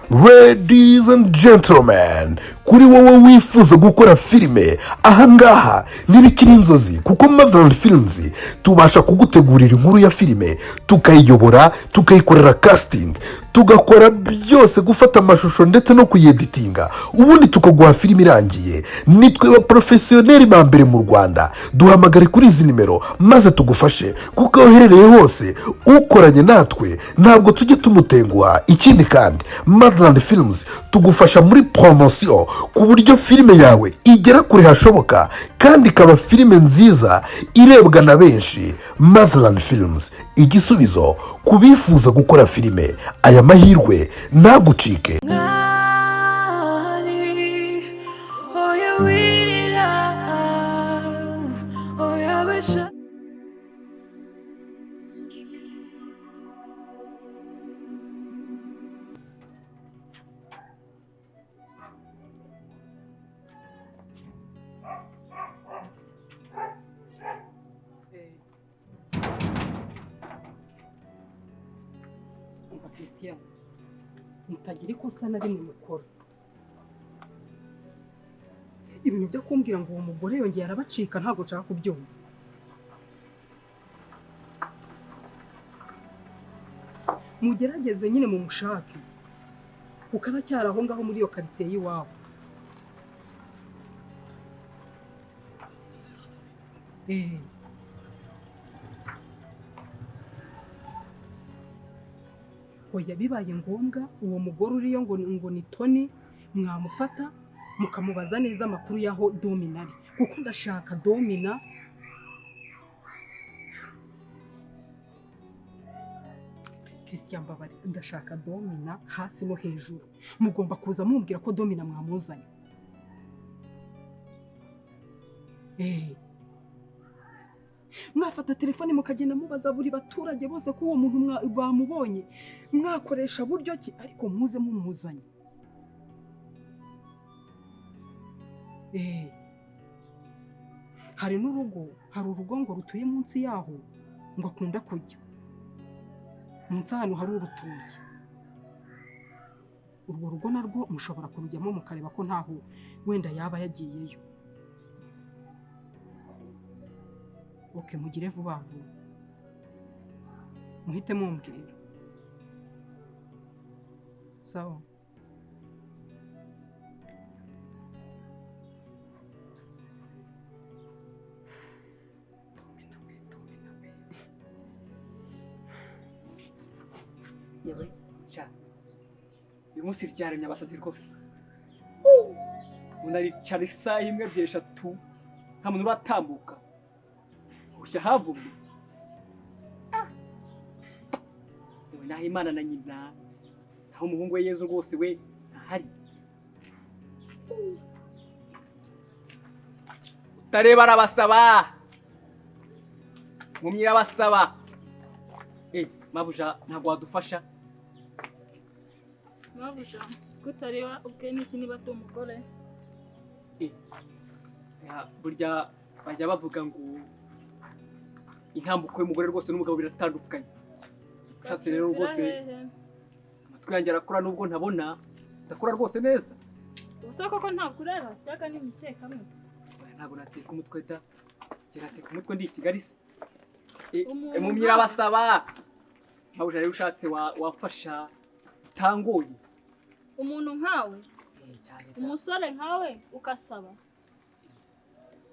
Ladies and gentlemen, kuri wowe wifuza gukora filime, ahangaha ntibikiri inzozi, kuko Motherland Films tubasha kugutegurira inkuru ya filime, tukayiyobora, tukayikorera casting, tugakora byose, gufata amashusho ndetse no kuyeditinga, ubundi tukaguha filime irangiye. Nitwe ba professionnel ba mbere mu Rwanda. Duhamagare kuri izi nimero maze tugufashe, kuko aho uherereye hose ukoranye natwe ntabwo tujya tumutenguha. Ikindi kandi, Motherland Films tugufasha muri promotion, ku buryo filime yawe igera kure hashoboka kandi ikaba filime nziza irebwa na benshi. Motherland Films, igisubizo ku bifuza gukora filime. Aya mahirwe ntagucike. Mwari, oya wirira, oya besha. Umva Christian, mutagira ikosa na rimwe mukora. Ibintu byo kumbwira ngo uwo mugore yongeye arabacika, ntabwo nshaka kubyumva. Mugerageze nyine mumushake, kuko aracyari aho ngaho muri iyo karitsiye y'iwabo. Oya, bibaye ngombwa uwo mugore uriyo ngo ni Toni, mwamufata mukamubaza neza amakuru y'aho Domina ari, kuko ndashaka Domina. Christian, mbabarira, ndashaka Domina hasi no hejuru. Mugomba kuza mumbwira ko Domina mwamuzanye. Mwafata telefone mukagenda mubaza buri baturage bose ko uwo muntu bamubonye, mwakoresha buryo ki, ariko muze mumuzanye. Hari n'urugo, hari urugo ngo rutuye munsi yaho ngo akunda kujya munsi ahantu hari urutoki. Urwo rugo narwo mushobora kurujyamo mukareba ko ntaho wenda yaba yagiyeyo. Okay, mugire vuba vuba, muhite mumbwira. Sawa. Domina we, Domina we. Yewe sha, uyu munsi ryaremye abasazi rwose. Umuntu aricara isaha imwe, ebyiri, eshatu, nta muntu uratambuka, ushya havumwe. Yewe, naho Imana na nyina, naho umuhungu we Yezu rwose we ntahari. Utareba arabasaba, mumyi arabasaba. Mabuja, ntabwo wadufasha? Mabuja, kutareba ubwe n'iki niba atari umugore? Ya, burya bajya bavuga ngo intambuko y'umugore rwose n'umugabo biratandukanye. Ushatse rero rwose amatwi yanjye arakora nubwo ntabona, ndakora rwose neza. Ubuse koko ntabwo ureba cyangwa ni imitekamutwe? Oya, ntabwo nateka umutwe da, njye nateka umutwe ndi i Kigali se. Umuntu Mumyi arabasaba. Mabuja rero ushatse wafasha utangoye. Umuntu nkawe, Cyane da. umusore nkawe ukasaba?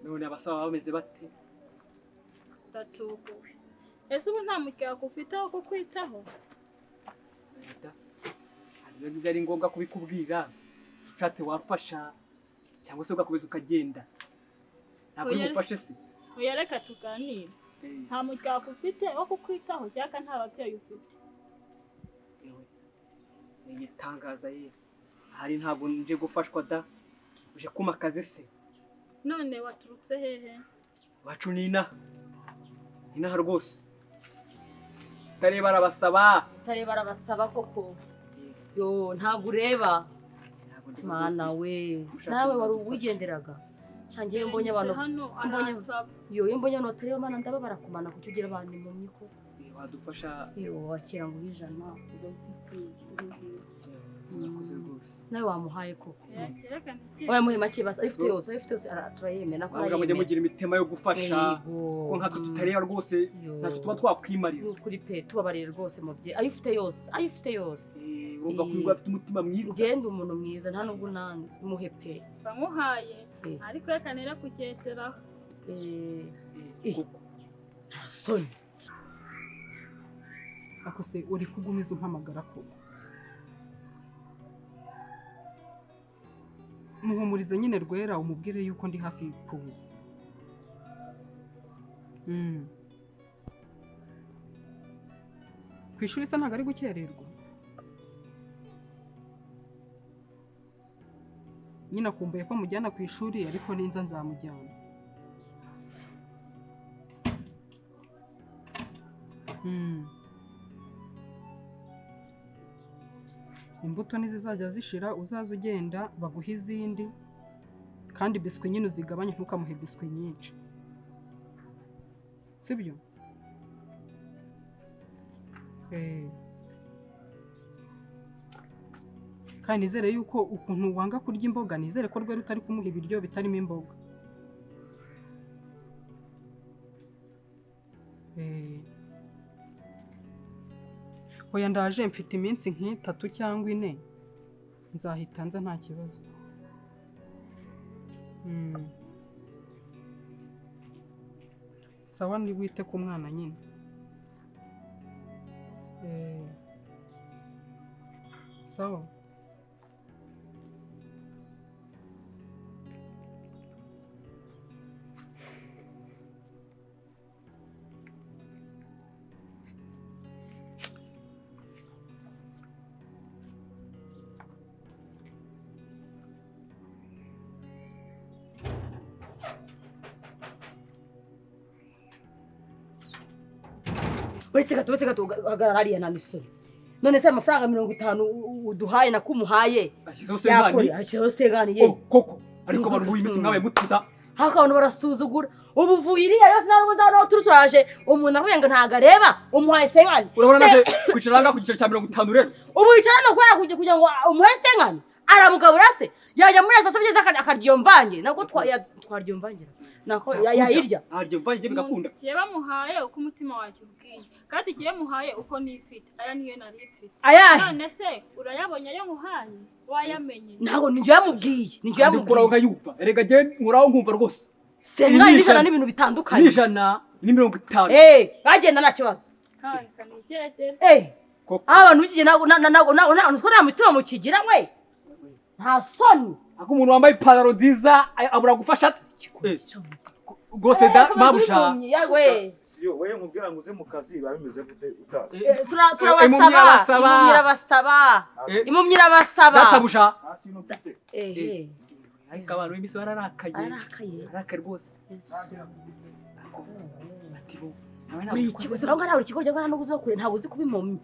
None abasaba bameze bate? Ndatubuwe. Ese ubu nta muryango ufite wo kukwitaho? Da. Hari ibyo ari ngombwa kubikubwira. Ushatse wafasha cyangwa se ugakomeza ukagenda. Ntabwo uri Oya. bufashe se? Oya, reka tuganire. Nta muryango ufite wo kukwitaho cyangwa nta babyeyi ufite? Yewe, ni igitangaza ye. Hari ntabwo nje gufashwa da, uje kuma akazi se. None waturutse hehe? Iwacu ni inaha, inaha rwose. Utareba arabasaba. Utareba arabasaba koko. Yo, ntabwo ureba. Ntabwo ndeba Mana rwose. we, Ushatse nawe wari wadufasha. wigenderaga. Ngiye mbonye abantu hano mbonye aransaba. Yo, iyo mbonye abantu batareba Mana ndababara kumana, kuki ugira abantu impumyi ko? Wadufasha. Yo, wakira ngo ijana. Ujya ufite Murakoze. Nawe wamuhaye koko. Oya muhe make basi, ayo ufite yose, ayo ufite yose turayemera nako Mwabuja mujye arayemera. Mugira imitima yo gufasha. Yego. Ko nkatwe tutareba rwose ntacyo tuba twakwimarira. Ni ukuri pe, tubabarire rwose mubyeyi. Ayo ufite yose, ayo ufite yose. Urumva ko uyu afite umutima mwiza. Ngende umuntu mwiza nta nubwo unanze, muhe pe. Bamuhaye ariko reka nere kucyeteraho. Koko. Nta soni. Ako se uri kugumiza umpamagara koko? Muhumurize nyine Rwera umubwire yuko ndi hafi kuza. Ku ishuri se ntabwo ari gukererwa? Nyine akumbuye ko mujyana ku ishuri ariko ninza nzamujyana. Imbuto nizizajya zishira uzaza ugenda baguha izindi, kandi biswi nyine uzigabanye ntukamuhe biswi nyinshi, sibyo? Kandi nizere yuko ukuntu wanga kurya imboga, nizere ko Rwera utari kumuha ibiryo bitarimo imboga. Oya ndaje mfite iminsi nk'itatu cyangwa ine nzahita nza nta kibazo. Sawa ni wite ku mwana nyine. Sawa. Uretse gato uhagarara hariya nta misoro. None se amafaranga 50 uduhaye nakumuhaye ashyizeho senkani ye koko. Ariko abantu b'uyu minsi mwabaye mutuda hako abantu barasuzugura. Ubu uvuye iriya yose ntabwo nzanaho turi turaje umuntu avuye ngo ntago areba umuhaye senkani. Urabona naje kwicara ngaha ku giciro cya 50 rero. Ubu wicara no kubera kugira ngo umuhe senkani aramugabura se yajya muri esa byiza akarya iyo mvange nako twarya mvange nako yayirya arya mvange bigakunda. Kiye bamuhaye uko umutima wanjye ubwiye kandi kiye muhaye uko nifite aya niyo nari mfite. None se urayabonye ayo nkuhaye wayamenye? Ntago ninjye yamubwiye, ninjye yamubwiye. Ndikura erega je nkuraho nkumva rwose. Senkani n'ijana n'ibintu bitandukanye. N'ijana ni 50. Bagenda nta kibazo. Kandi kanigere. Abantu bigiye nago nago nago nta mutima mukigira we. Nta soni. Ako umuntu wambaye ipantaro nziza abura gufasha rwose da mabusha. Siyo wewe nkubwira ngo uze mu kazi biba bimeze gute utazi? Turabasaba, impumyi irabasaba. Databusha. Nta kintu mfite. Ariko abantu b'imisi bararakaye. Arakaye rwose. Ati bo uri ikigo se banga nawe ikigo cyangwa ntabwo uzi kure ntabwo uzi kuba impumyi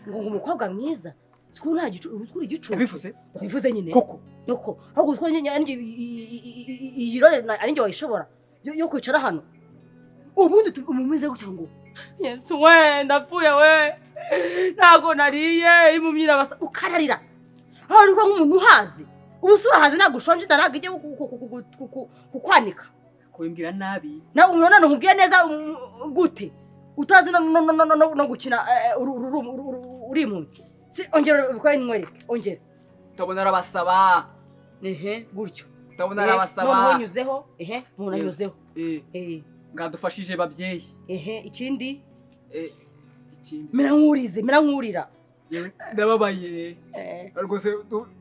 ngo umukobwa mwiza siko nta gicu uzkuri igicu. Yabivuze? Yabivuze nyine. Koko. Nuko ahubwo uzkuri nyine iyi role ari njye wayishobora yo kwicara hano. Ubundi umumeze gutya ngo Yesu we ndapfuye we ntago nariye impumyi irabasa ukararira. Aho uri nk'umuntu uhazi ubu urahazi ntabwo ushonje ntabwo ijye kukwanika. Kubimbwira nabi. Na umwana nkubwiye neza gute utazi no gukina uri impumyi. Si ongera ubikore nkwereke ongera. Utabona arabasaba. Ehe gutyo. Utabona arabasaba. None unyuzeho ehe umuntu anyuzeho. Ngadufashije babyeyi. Ehe ikindi. Ikindi. Mera nkurize mera nkurira. Ndababaye. Rwose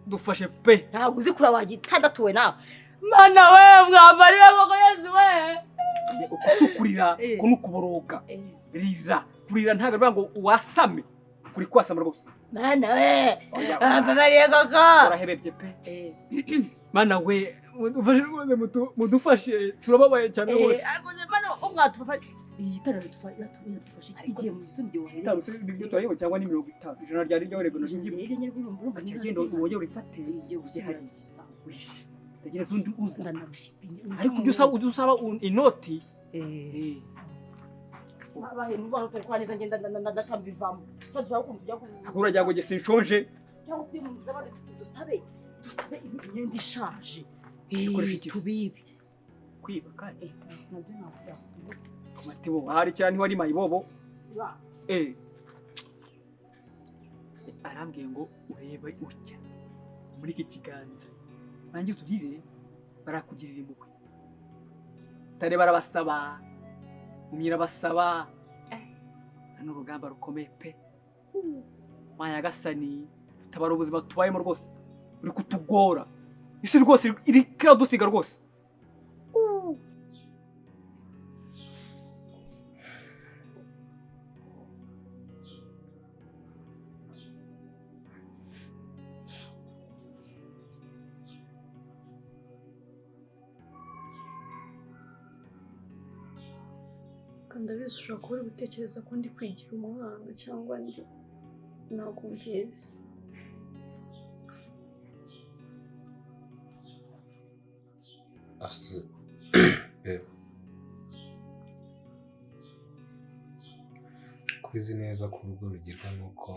dufashe pe. Ntabwo uzi kura wagitandatuwe nawe. Mana we mwambariwe koko Yesu we. Ukusukurira kunukuboroga. Rira kurira ntago ari ngo uwasame kuri kwasama rwose. Mana we mwambariwe koko. Urahebebye pe. Mana we ufashe rwose mudufashe turababaye cyane rwose. Mana umwatufashe. Iyi tara yadufashe iki igiye mu gitondo igihe wahereye. Itanu ibyo turayibo cyangwa ni 50 ijana ryari ryo rego nje Agenda uwoye urifate ugiye hariya wishe. Tegereza undi uza. Ariko ujye usaba inoti. Babaye mu bantu utari kwa neza ngenda ndatambivamo. Twadushaka kumva ujya ku Urajya ngo sinshonje. Cyangwa kwimungiza abandi dusabe. Dusabe imyenda ishaje. Ikoresha iki? Tubibe. Kwiba kandi Nabyo ntabwo. Matebo hari cyane ntiwari mayibobo. Arambwiye ngo urebe utya muri iki kiganza urangiza urire barakugirira impuhwe. Tare barabasaba, umyira basaba. Hano urugamba rukomeye pe. Manyagasani tabara ubuzima tubayemo rwose, uri kutugora. Isi rwose iri kiradusiga rwose. Ndabizi ushobora kuba uri gutekereza ko ndi kwigira umwana cyangwa ndi ntabwo mbizi. Ase kubizi neza ko urugo rugirwa nuko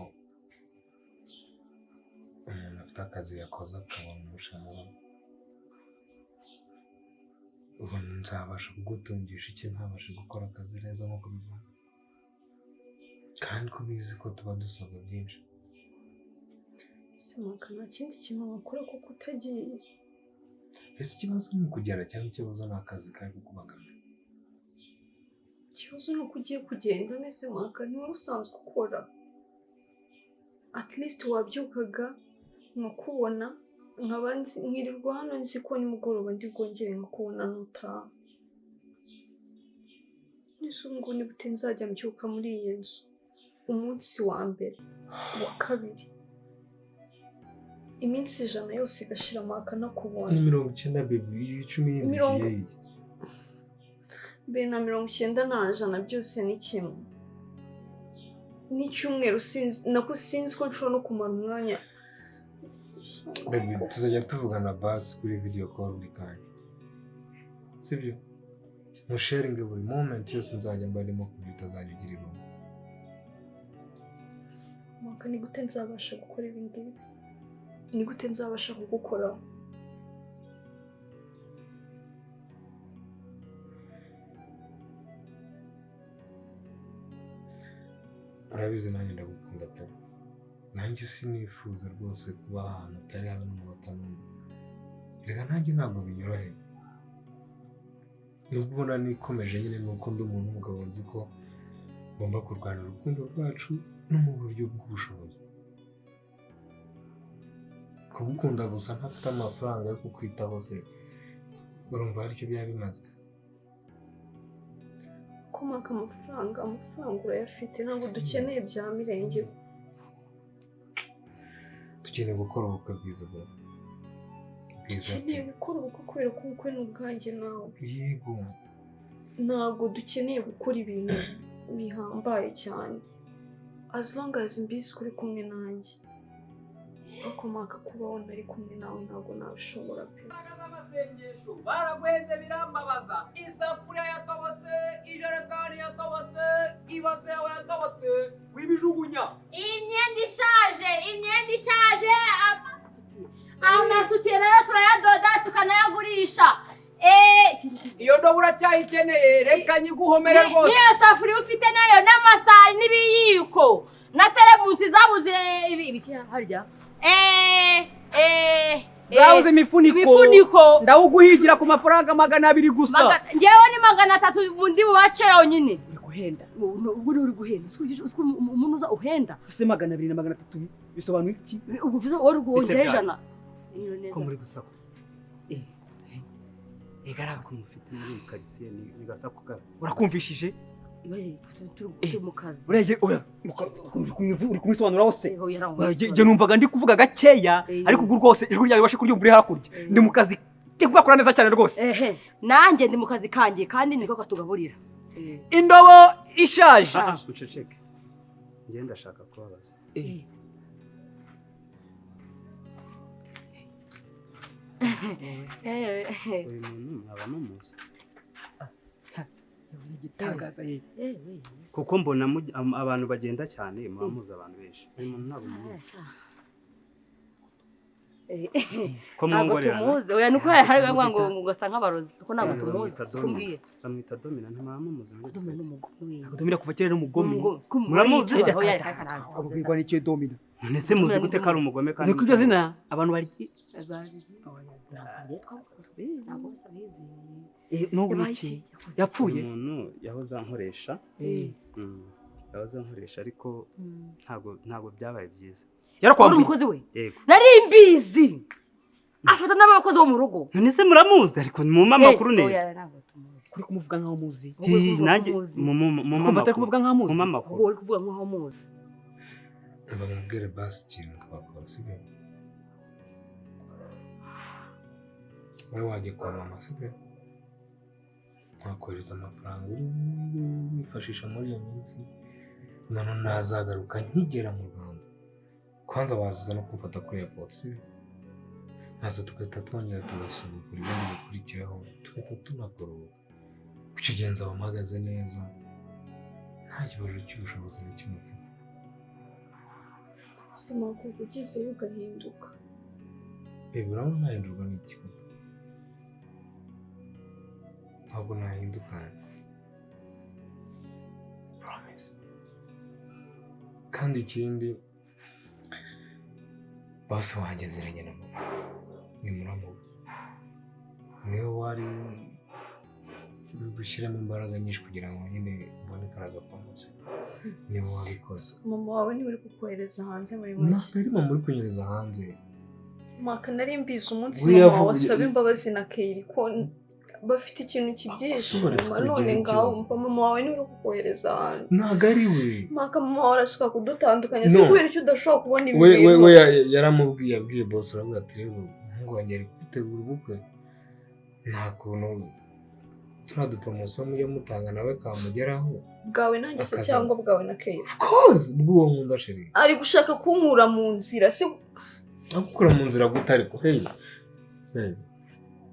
umuntu afite akazi yakoze akabona umushahara, ubu nzabasha kugutungisha iki ntabashe gukora akazi neza nk'uko bigomba, kandi ko ubizi ko tuba dusabwa byinshi. Simaka nta kindi kintu wakora kuko utagiye. Ese ikibazo ni ukugenda cyangwa ikibazo ni akazi kari kukubangamira? Ikibazo ni uko ugiye kugenda nese Maka ntiwari usanzwe ukora. At least wabyukaga nkakubona nkaba nkirirwa hano nzi ko nimugoroba ndi bwongere nkakubona nutaha. Nese ubu ngubu ni gute nzajya mbyuka muri iyi nzu umunsi wa mbere uwa kabiri iminsi 100 yose igashira Maka nakubona. Ni 90 baby, 10 yindi be na 90 na 100 byose ni kimwe. N'icyumweru sinzi nako sinzi ko nshobora no kumara umwanya. Baby, tuzajya tuvugana basi kuri video call buri kanya, sibyo? Musharinge buri moment yose nzajya mbarimo ku buryo utazajya ugira irungu. Maka ni gute nzabasha gukora ibi ngibi? Ni gute nzabasha kugukoraho? Urabizi nanjye ndagukunda pe. Nanjye sinifuza rwose kuba ahantu utari habe n'umunota n'umwe. Reka nanjye ntabwo binyoroheye. Nubwo ubona nikomeje nyine nuko ndi umuntu w'umugabo nzi ko ngomba kurwanira urukundo rwacu no mu buryo bw'ubushobozi. Kugukunda gusa ntafite amafaranga yo kukwitaho se urumva hari icyo byaba bimaze? Komaka amafaranga urayafite, ntabwo dukeneye bya mirenge. Dukeneye gukora ubukwe bwiza bwa bwiza. Dukeneye gukora ubukwe kubera ko ubukwe ni ubwanjye nawe. Yego. Ntabwo dukeneye gukora ibintu bihambaye cyane. As long as mbizi kuri kumwe nanjye. Akomaka kubaho nari kumwe nawe ntabwo nabishobora pe. Baragwenze birambabaza, isafuriya yatobotse, ijerekani yatobotse, ibase yawe yatobotse, wibijugunya. Imyenda ishaje, amasutiye nayo turayadoda tukanayagurisha. Iyo ndobo uracyayikeneye, reka nyiguhomere rwose. Niyo safuriya ufite nayo n'amasahani n'ibiyiko na teremunsi zabuze ibi harya. Zabuze imifuniko ndawuguhigira ku mafaranga 200 gusa. Ngewe ni 300 ndi bubace yonyine. Uri guhenda. Ubwo uri guhenda. Usiko umuntu uza uhenda. Ese 200 na 300 bisobanura iki? Ubwo uvuze wari guhongera 100. Ko muri gusakuza. Egara ko mufite muri quartier ni gasakuka. Urakumvishije? Turi mu kazi. Urege oya uri kumwisobanura hose. Je numvaga ndi kuvuga gakeya ariko ubwo rwose ijwi ryawe bashe kuryumva uri hakurya. Ndi mu kazi kugakora neza cyane rwose. Nanjye ndi mu kazi kanjye kandi niko katugaburira. Indobo ishaje. Uceceke. Ngiye ndashaka kubabaza. Uyu muntu mwaba mumuzi? Igitangaza ye. Kuko mbona abantu bagenda cyane muba muzi abantu benshi. Uyu muntu ntabwo mumuzi. Ko Ntabwo mwongorerana? tumuzi. Oya, nuko hari bamwe ngo ugasa nk'abarozi, kuko ntabwo tumuzi. Kumbwiye. Bamwita Domina, ntimwamuzi muri Domina ni umugome. Domina kuva kera ni umugome. Muramuzi se? Oya, reka ntabwo. Abwirwa n'icyo Domina. None se muzi gute ko ari umugome kandi? Niko iryo zina abantu bari Ntabwo bose abizi. N'ubu Yabaye iki? iki? Yakoze iki? Yapfuye. Uyu muntu yahoze ankoresha. Yahoze ankoresha ariko ntabwo byabaye byiza. Wari umukozi we? Yego. Nari mbizi. Afata n'abakozi bo mu rugo. None se muramuzi ariko ni mu amakuru neza. Oya, ntabwo tumuzi. Kuri kumuvuga nkaho muzi. Wowe uri kuvuga Nanjye ko umuzi. mu Kumva atari kuvuga nkaho muzi. Mu amakuru. Wowe uri kuvuga nkaho muzi. Bamubwire basi ikintu twakora, sibyo? Wowe wajya kwa mama, sibyo? Nkakohereza amafaranga uri wifashisha muri iyo minsi, none nazagaruka nkigera mu Rwanda. Kwanza wazaza no kumfata kuri airport, sibyo? Naza tugahita twongera tugasubukura ibindi bikurikiraho, tugahita tunakora ubukwe. Kuki ugenza mpagaze neza, nta kibazo cy'ubushobozi na kimwe ufite. Simaka ugezeyo ugahinduka. Babe, urabona nahindurwa n'iki koko? Ntabwo nahinduka. Promise. Kandi ikindi, boss wanjye aziranye na mama. Ni muramu we. Niwe wari uri gushyiramo imbaraga nyinshi kugira ngo nyine mbone kariya gapromotion. Niwe wabikoze. Mama wawe niwe uri kukohereza hanze muri make. Ntabwo ari mama uri kunyereza hanze. Maka nari mbizi umunsi We mama yavuye- wawe asaba imbabazi na Kayiri ko bafite ikintu kibyihishe Ushobora inyuma, kugira none ngaho ikibazo. umva mama wawe niwe uri kukohereza hanze. Ntabwo ari we. Maka mama wawe arashaka kudutandukanya, si No. kubera icyo udashobora kubona ibi We we bintu. we yaramubwiye, yabwiye boss, aravuga ati rero umuhungu wanjye ari kwitegura ubukwe, nta kuntu turiya dupromotion mujya mutanga nawe kamugeraho. Bwawe nanjye se Akaza. cyangwa bwawe na Kayiri? Of course, bw'uwo nkunda chérie. Ari gushaka kunkura mu nzira si? Agukura mu nzira gute ariko? Hey hey,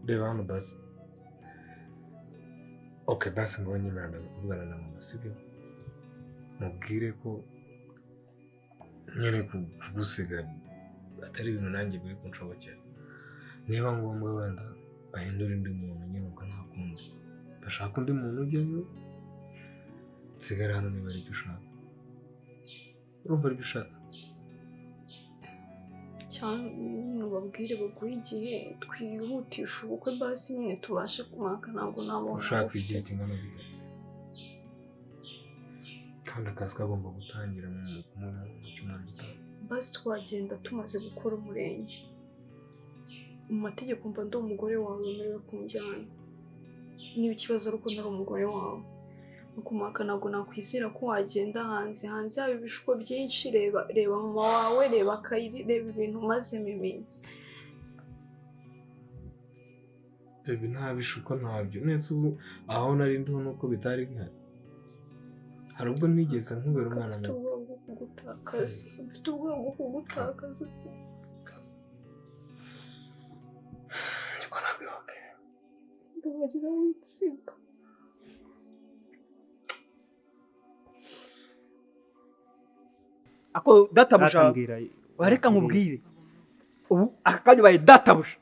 reba hano basi. Okay, basi ngo nyemerera ndaza kuvugana na mama, sibyo? Mubwire ko nyine kugusiga atari ibintu nanjye biri kunshobokera. Niba ngombwa wenda bahindura undi muntu nyine, ubwo nta kundi, bashaka undi muntu ujyayo, nsigare hano. Niba aribyo ushaka, urumva aribyo ushaka? Cyangwa nyine ubabwire baguhe igihe twihutisha ubukwe basi nyine tubashe kumaka, ntabwo nabona. Ushaka igihe kingana gute? Kandi akazi kagomba gutangira mu cyumweru gitaha. Basi twagenda tumaze gukora umurenge. Mu mategeko mba ndi umugore wawe, wemerewe kunjyana. Niba ikibazo ari uko ntari umugore wawe, nukumaka ntabwo nakwizera ko wagenda hanze. Hanze haba ibishuko byinshi. Reba, reba mama wawe, reba Kayiri, reba ibintu umazemo iminsi. Baby, nta bishuko, ntabyo. Nese ubu aho nari ndiho nuko bitari bihari? Hari ubwo nigeze nkubera umwana Mfite mubi? ubwoba bwo kugutakaza, mfite ubwoba bwo kugutakaza. You're gonna be okay. Mbabarira winsiga. Ako databuja. Akambwira. Wareka nkubwire. Ubu aka kanya ubaye databuja.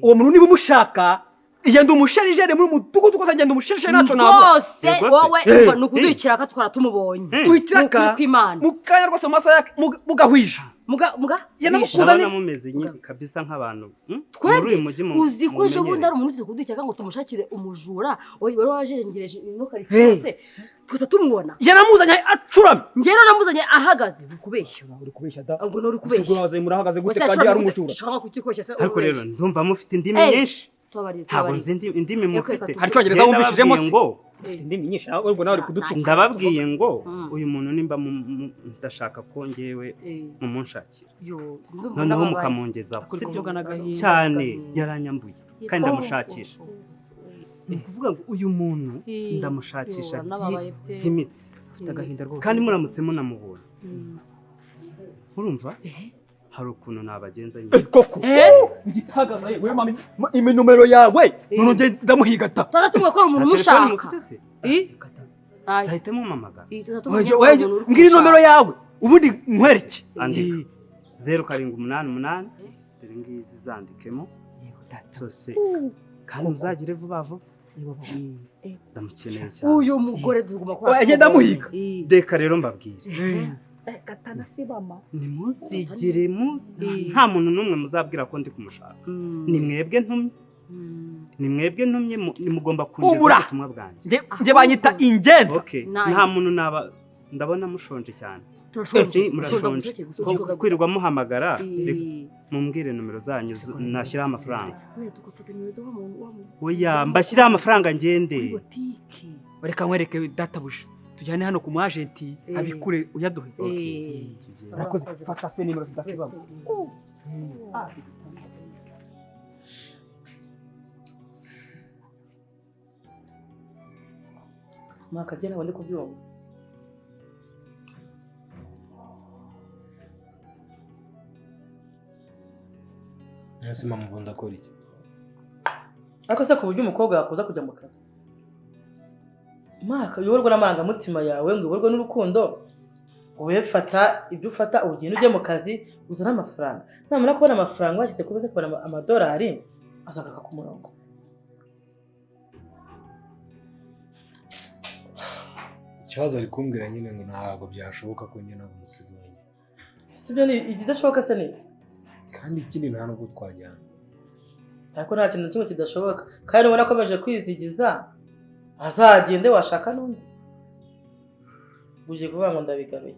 Uwo muntu niba umushaka, igenda umusherijere muri mudugudu kose, ngenda umusherijere ntacyo nabura. Rwose wowe umva, ni ukuduha ikiraka twara tumubonye. Duha ikiraka. Ni ukuri kw'Imana. Mu kanya rwose, mu masaha mugahwija. Muga muga. Ndabona mumeze nyine kabisa nk'abantu muri Twebwe uyu mujyi uzi ko ejo bundi mumenyereye. hari umuntu uzi kuduha ikiraka ngo tumushakire umujura wari wajengereje ino karitsiye Hey. yose, tugahita tumubona. Yaramuzanye acuramye. Njye rero namuzanye ahagaze, uri kubeshya. Uri kubeshya da. Ubwo nturi kubeshya. Ubwo murahagaze gute Wese kandi acuramye ari gute? umujura? Ushaka kutikoshya se? Ariko rero Urubeshya. ndumva mufite indimi Eh, nyinshi. Tubabarire, Ntabwo tubabarire. nzi indimi Reka, mufite. reka Hari icyongereza Njye wumvishijemo se? ndababwiye ngo Ufite indimi nyinshi nawe, ubwo nawe uri kudutuka. Ndababwiye ngo uyu muntu nimba ndashaka ko ngewe mumunshakira, Yo, ndumva noneho nababaye. mukamungezaho. Kuri Sibyo? kuvuga n'agahinda. Cyane yaranyambuye kandi Oh, ndamushakisha. Ni ukuvuga ngo uyu muntu ndamushakisha Yo, nababaye pe. by'imitsi. Ufite agahinda rwose. Kandi muramutse munamubonye, urumva hari ukuntu nabagenza nyine. Koko igitagaza yewe mami, iminomero yawe none njye ndamuhigata. Tuba tumwe ko hari umuntu Nta telefone umushaka. mufite se? Eh? Ay. Zahita mumamagara. Eh, tuba tumwe Oye, ko oye, hari umuntu uri mbwira kumushaka. inomero yawe ubundi nkwereke. Andika 0788. Dore ngizi zandikemo zose kandi muzagire vuba vuba. Ndamukeneye cyane. Uyu mugore tugomba kuba Agenda amuhiga. Reka rero mbabwire. Gatana sibama. Nimuzigire nta muntu n'umwe muzabwira ko ndi kumushaka. Ni mwebwe ntumye. Ni mwebwe ntumye mugomba kungeza ubutumwa bwanjye. Nge banyita ingenza. Okay. Nta muntu naba ndabona mushonje cyane. Turashonje. Murashonje. Kwirirwa muhamagara mumbwire nomero zanyu nashyiraho amafaranga. Oya mbashyiraho amafaranga ngende. Reka nkwereke databuja. Tujyane hano ku mu agent abikure uyaduhe. Urakoze fata se nimero zidasibama. Mwaka jana wende kubyumva. Nasi mama ubunda akora iki? Ariko se ku buryo umukobwa yakuza kujya mu kazi. Maka uyoborwa n'amarangamutima yawe ngo uyoborwe n'urukundo ngo fata ibyo ufata ugende ujye mu kazi uzane amafaranga. Namara kubona amafaranga washyize kuba kubona amadolari azagaruka ku murongo. Ikibazo ari kumbwira nyine ngo ntabwo byashoboka ko njye ntabwo umusiga wenyine. Sibyo ni igidashoboka se ni? Kandi ikindi nta nubwo twajyana. Ariko nta kintu kimwe kidashoboka kandi ubona akomeje kwizigiza azagende washaka n'undi. Ugiye kuvuga ngo ndabigaruye.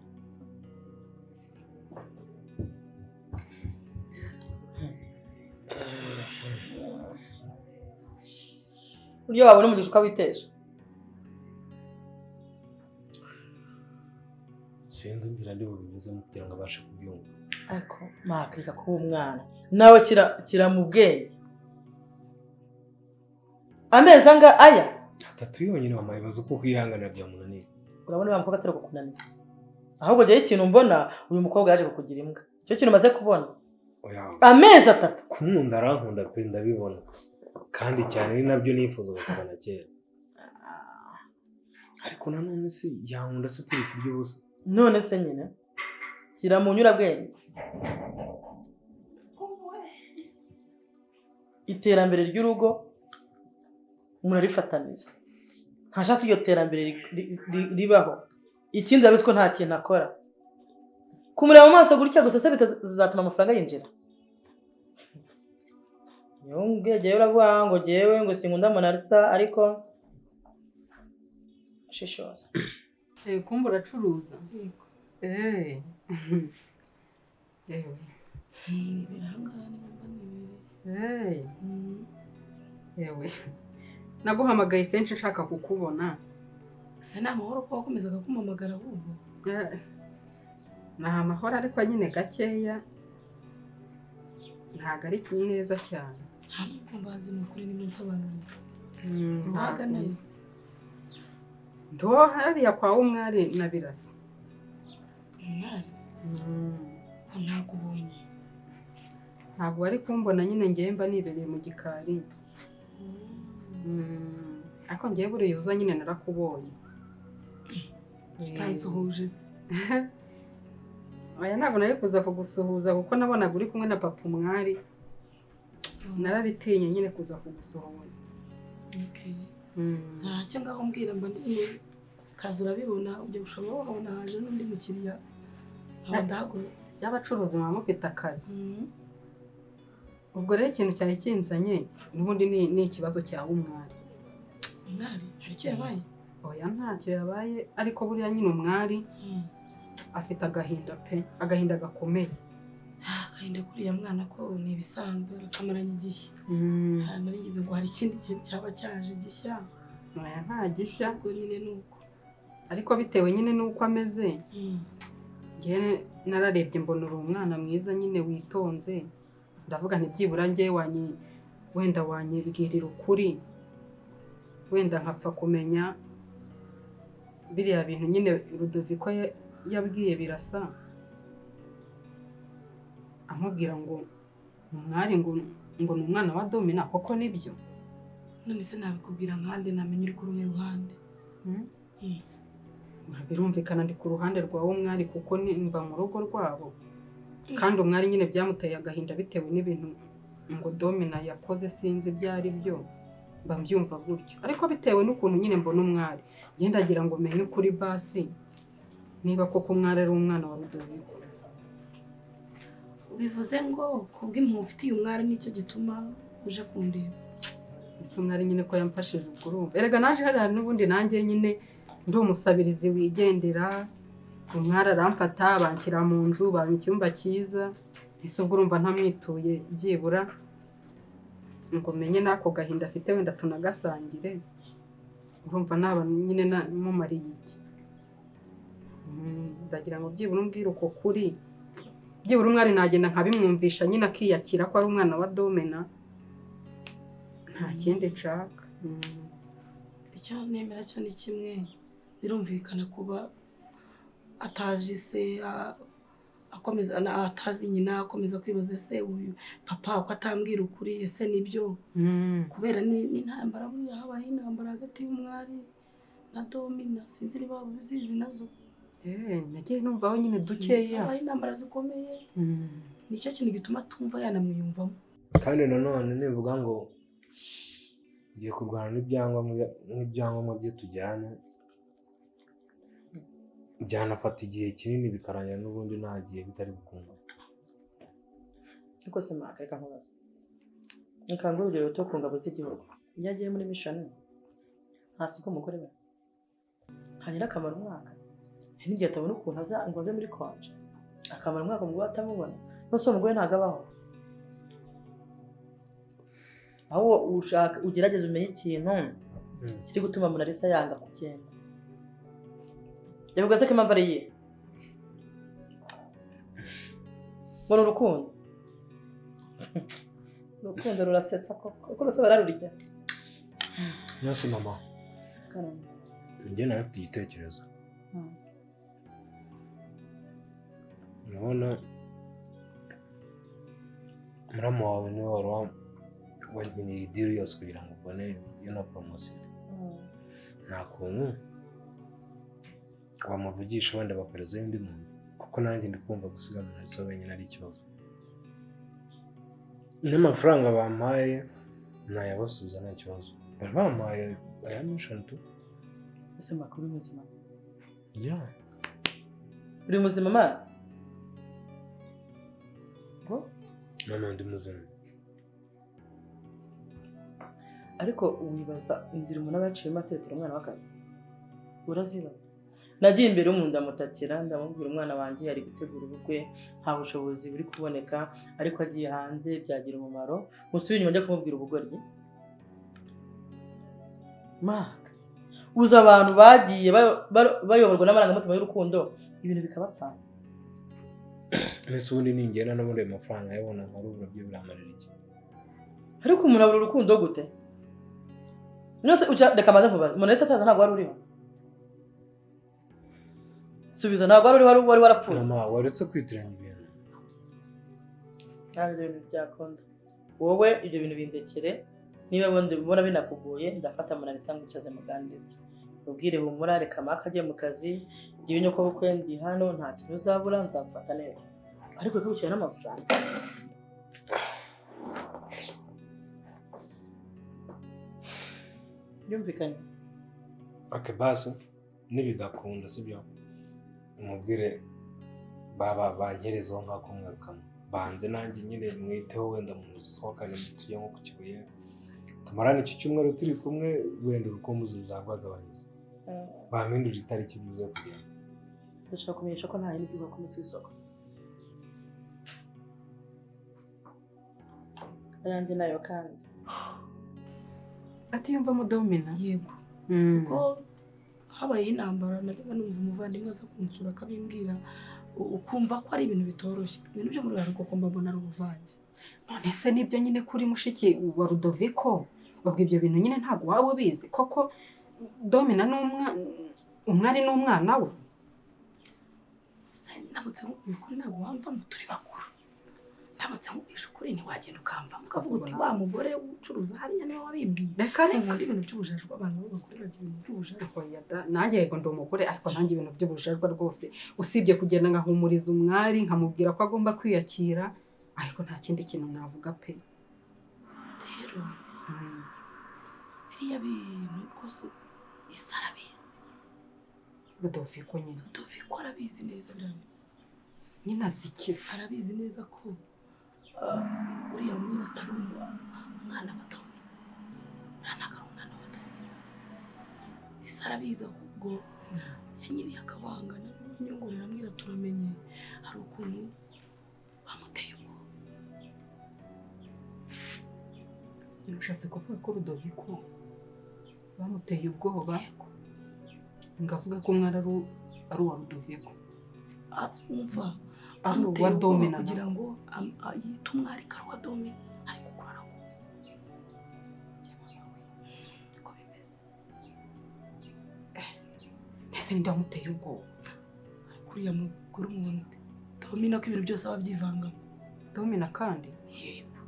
Uburyo wabona umugisha ukawiteje. Sinzi inzira ndi bubinyuzemo kugira ngo abashe kubyumva. Ariko maka reka kuba umwana nawe kira mu bwenge. Amezi anga aya atatu yonyine mama bibaza uko kwihangana byamunaniye. Urabona wa mukobwa atari kukunaniza. Ahubwo jye ikintu mbona uyu mukobwa yaje kukugira imbwa. Icyo kintu maze kubona. Amezi atatu. Kunkunda arankunda pe ndabibona. Kandi cyane ni nabyo nifuza kuva na kera. Ariko nanone se yankunda se turi kurya ubusa. None se nyine kira mu nyurabwenge. Iterambere ry'urugo murarifatanije. Ntashaka iryo terambere ribaho. Ikindi urabizi ko nta kintu akora. Kumureba mu maso gutya gusa se bizatuma amafaranga yinjira. Yongeye jyewe uravuga ngo jyewe ngo sinkunda Monalisa ariko shishoza. Kumbe uracuruza? Yego. Yewe. Nibiranga. Yewe. Naguhamagaye kenshi nshaka kukubona. Se ni amahoro ko wakomezaga kumpamagara ahubwo? Ni amahoro ariko nyine gakeya. Ntabwo ari neza cyane. Nta nubwo mbazi ni ukuri nimwe nsobanurira. Ruhaga neza. Ndo hariya kwa Umwari na Birasa. Umwari? Ko ntakubonye. Ntabwo wari kumbona nyine ngewe mba nibereye mu gikari. Ariko ngewe buriya uza nyine narakubonye. Utansuhuje se? Oya ntabwo nari kuza kugusuhuza kuko nabonaga uri kumwe na papa Umwari. Narabitinye nyine kuza kugusuhuza. Okay. Ntacyo ngaho mbwira mba ndi kazi urabibona ujya gushobora wabona haje n'undi mukiriya nkaba ndahagurutse. Y'abacuruzi muba mufite akazi. Ubwo rero ikintu cyari kinzanye n'ubundi ni ikibazo cya Umwari. Umwari hari icyo yabaye? Oya ntacyo yabaye ariko buriya nyine Umwari afite agahinda pe, agahinda gakomeye. Agahinda kuriya mwana ko ni ibisanzwe akamaranye igihe. Narigize ngo hari ikindi kintu cyaba cyaje gishya. Oya nta gishya. Ubwo nyine nuko. Ariko bitewe nyine nuko ameze. Ngewe nararebye mbona uri umwana mwiza nyine witonze. Ndavuga nti byibura ngewe wenda wanyibwirira ukuri. Wenda nkapfa kumenya biriya bintu nyine Rudoviko yabwiye Birasa. Amubwira ngo Umwari ngo ni umwana wa Domina koko nibyo? None se nabikubwira nkande namenye uri ku ruhe ruhande? Birumvikana ndi ku ruhande rwa Umwari kuko nimba mu rugo rwabo. Kandi umwari nyine byamuteye agahinda bitewe n'ibintu ngo Domina yakoze, sinzi ibyo ari byo, mba mbyumva gutyo. Ariko bitewe n'ukuntu nyine mbona umwari, ngenda agira ngo menye ukuri basi niba koko umwari ari umwana wa Rudoviko. Bivuze ngo kubw'impuhwe ufitiye umwari nicyo gituma uje kundeba? Ese umwari nyine ko yamfashije, ubwo urumva erega naje hariya n'ubundi nanjye nyine ndi umusabirizi wigendera, umwari aramfata banshyira mu nzu, bampa icyumba cyiza. Ese ubwo urumva ntamwituye byibura ngo menye n'ako gahinda afite, wenda tunagasangire, urumva naba nyine mumariye iki? Ndagira ngo byibura umbwire uko kuri, byibura umwari nagenda nkabimwumvisha nyine akiyakira ko ari umwana wa Domina, nta kindi nshaka. Icyo nemera cyo ni kimwe, birumvikana kuba atazi se, akomeza atazi nyina, akomeza kwibaza ese uyu papa uko atambwira ukuri, ese nibyo? Kubera n'intambara, buriya habaye intambara hagati y'umwari na Domina, sinzi niba uzizi nazo. Nagiye numvaho nyine dukeya. Habaye intambara zikomeye, nicyo kintu gituma tumva yanamwiyumvamo. Kandi nanone nivuga ngo ngiye kurwana n'ibyangombwa bye tujyane, byanafata igihe kinini bikarangira n'ubundi nta gihe bitari gukunda. Ariko se Maka, reka nkubaze, reka nguhe urugero ruto ku ngabo z'igihugu. Iyo agiye muri mission ntasiga umugore we, ntagira akamara umwaka, hari n'igihe atabona ukuntu aza ngo aze muri congé, akamara umwaka umugore atamubona. Nose uwo mugore ntabwo abaho? Aho ushaka ugerageze umenye ikintu kiri gutuma Monalisa yanga kugenda. Yavuga se ko impamvu ari iyihe? Ngo ni urukundo. Urukundo rurasetsa koko, uko bose bararurya. Nose mama, njye nawe mfite igitekerezo. Urabona muramu wawe niwe wari wageneye idiri yose kugira ngo ubone iyo promotion. Nta kuntu wamuvugisha wenda bakorezayo undi muntu, kuko nanjye ndi kumva gusiga Monalisa wenyine ari ikibazo. N'amafaranga bampaye nayabasubiza nta kibazo, bari bampaye aya mission tu. Ese Maka, uri muzima? Yeah. Uri muzima ma? Ngo? Mama, ndi muzima. Ariko wibaza inzira umuntu aba yaciyemo atetera umwana w'akazi, uraziba? Nagiye imbere y'umuntu ndamutakira, ndamubwira umwana wanjye ari gutegura ubukwe, nta bushobozi buri kuboneka, ariko agiye hanze byagira umumaro. Musubire inyuma njya kumubwira ubugoryi. Maka, uzi abantu bagiye bayoborwa n'amarangamutima y'urukundo, ibintu bikabapfana. Ese ubundi ningenda n'ubundi ayo mafaranga ayabona nkarubura byo biramarira iki? Ariko umuntu abura urukundo gute? Nose reka maze nkubaze, umuntu wese ataza ntabwo wari uriho? Subiza, ntabwo wari uriho, wari warapfuye? Mama, waretse kwitiranya ibintu. Ntabwo ibyo bintu byakunda. Wowe ibyo bintu bindekere, niba ubona binakugoye ndafata Monalisa ngwicaze muganirize. Ubwire humura, reka Maka ajye mu kazi, ngiwe nyoko bukwe ndi hano, nta kintu uzabura, nzagufata neza. Ariko reka gukina n'amafaranga. Byumvikanye? Okay, basi nibidakunda sibyo, umubwire baba bankerezeho nk'akumweru kamwe, banze nanjye nyine mwiteho, wenda musohokane tujye nko ku Kibuye, tumarane iki cyumweru turi kumwe, wenda urukumbuzi ruzagwagabanyiriza, bampindurire itariki byiza kugenda. Ndashaka kumenyesha ko nta yindi ivuga ku munsi w'isoko. Ayanjye nayo kandi. Atiyumvamo Domina? Yego. Kuko habaye intambara, najyaga numva umuvandimwe aza kunsura akabimbwira, ukumva ko ari ibintu bitoroshye. Ibintu byo muri rugo ko mbona ari ubuvange. None se nibyo nyine kuri mushiki wa Rudoviko, ubwo ibyo bintu nyine ntabwo waba ubizi koko? Domina umwari n'umwana we. Se ndabutse ukuri ntabwo wamvamo, turi bakuru. Ndamutse nkubwije ukuri ntiwagenda ukamvamo ukavuga uti wa mugore ucuruza hariya niwe wabimbwiye. Reka. Sinkunda ibintu by'ubujajwa, abantu b'abagore bagira ibintu by'ubujajwa. Oya da, nanjye yego ndi umugore ariko nanjye ibintu by'ubujajwa rwose, usibye kugenda ngahumuriza umwari nkamubwira ko agomba kwiyakira, ariko nta kindi kintu navuga pe. Rero biriya bintu rwose Isi arabizi. Rudoviko nyine. Rudoviko arabizi neza biriya bintu. Nyine azikiza. Arabizi neza ko uriya nyine atari umwana wa Domina. Uriya ntabwo ari umwana wa Domina. Isi arabizi ahubwo yanyibiye akabanga nyongorera ambwira turamenye hari ukuntu bamuteye ubwoba. Ushatse kuvuga ko Rudoviko bamuteye ubwoba ngavuga ko umwana ari uwa Rudoviko? Umva, ari uwa Domina kugira ngo yite umwari ko ari uwa Domina, ariko ukuri arakuzi uko bimeze. Ese ninde wamuteye ubwoba? Ariko uriya mugore umubona ute? Domina ko ibintu byose aba abyivangamo. Domina kandi? Yego.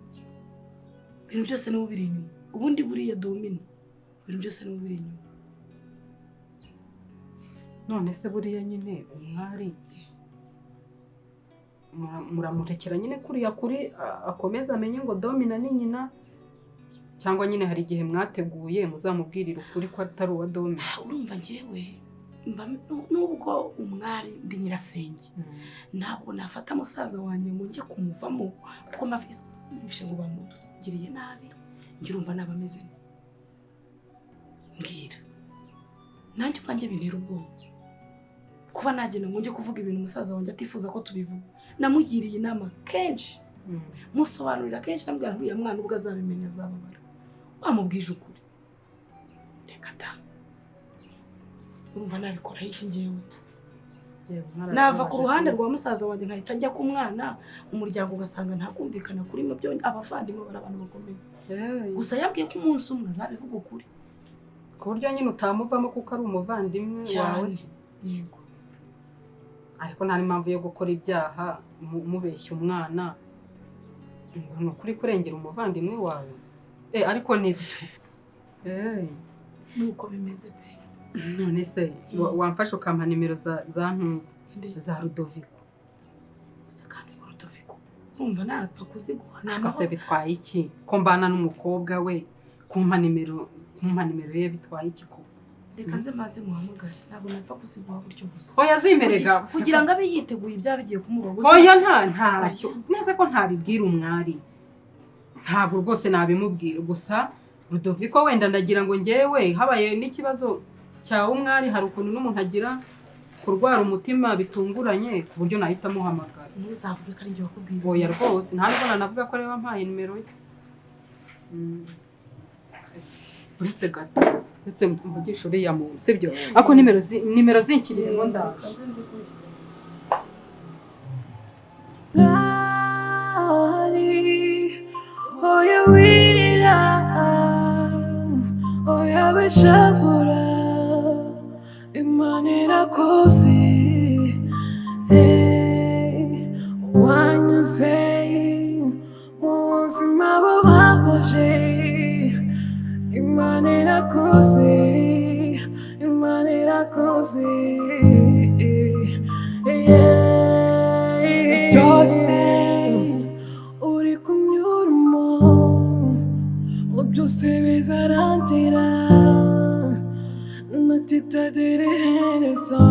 Ibintu byose niwe ubiri inyuma. Ubundi buriya Domina ibintu byose niwe ubiri inyuma. None se buriya nyine umwari muramurekera nyine kuriya kuri akomeza amenye ngo Domina ni nyina, cyangwa nyine hari igihe mwateguye muzamubwirira ukuri ko atari uwa Domina? Urumva njyewe nubwo umwari ndi nyirasenge ntabwo nafata musaza wanjye ngo njye kumuvamo kuko mvishe ngo bamugiriye nabi, njye urumva naba ameze mbwira nanjye ubwanjye bintera ubwoba kuba nagenda ngo njye kuvuga ibintu umusaza wanjye atifuza ko tubivuga. Namugiriye inama kenshi, musobanurira kenshi, namubwira nti uriya mwana ubwo azabimenya azababara, wamubwije ukuri. Reka da, urumva nabikoraho iki njyewe? Nava ku ruhande rwa musaza wanjye nkahita njya ku mwana, umuryango ugasanga ntakumvikana kuri mu byo abavandimwe bari abantu bakomeye. Gusa yabwiye ko umunsi umwe azabivuga ukuri, ku buryo nyine utamuvamo kuko ari umuvandimwe wawe. Yego. Ariko nta n'impamvu yo gukora ibyaha mubeshya umwana ngo ni ukuri kurengera umuvandimwe wawe. Ariko nibyo nuko bimeze pe. None se wamfasha ukampa nimero za Ntuza za Rudoviko? Gusa kandi Rudoviko urumva napfa kuziguha. Ntabwo se bitwaye iki ko mbana n'umukobwa we kumpa nimero ye bitwaye iki ko? Reka nze mbanze muhamagare, ntabwo napfa kuziguha buryo gusa. Oya zimerega kugira ngo abe yiteguye ibyaba bigiye kumuba gusa. Oya ntacyo neza ko ntabibwira umwari, ntabwo rwose nabimubwira. Gusa Rudoviko wenda ndagira ngo njyewe habaye n'ikibazo cya umwari, hari ukuntu n'umuntu agira kurwara umutima bitunguranye ku buryo nahita muhamagara. Ntuzavuge ko ari njye wakubwiye. Oya rwose nta nubwo nanavuga ko ariwe wampaye nimero ye. Uretse gato, uretse mvugisha uriya muntu, sibyo? Ariko nimero zinkiriye ngo ndaje. Oya wirira, oya wishavura, Imana irakuzi. Wanyuze mu buzima bubabaje, Imana irakuzi, Imana irakuzi. Byose uri kunyuramo byose bizarangira, natitagira iherezo.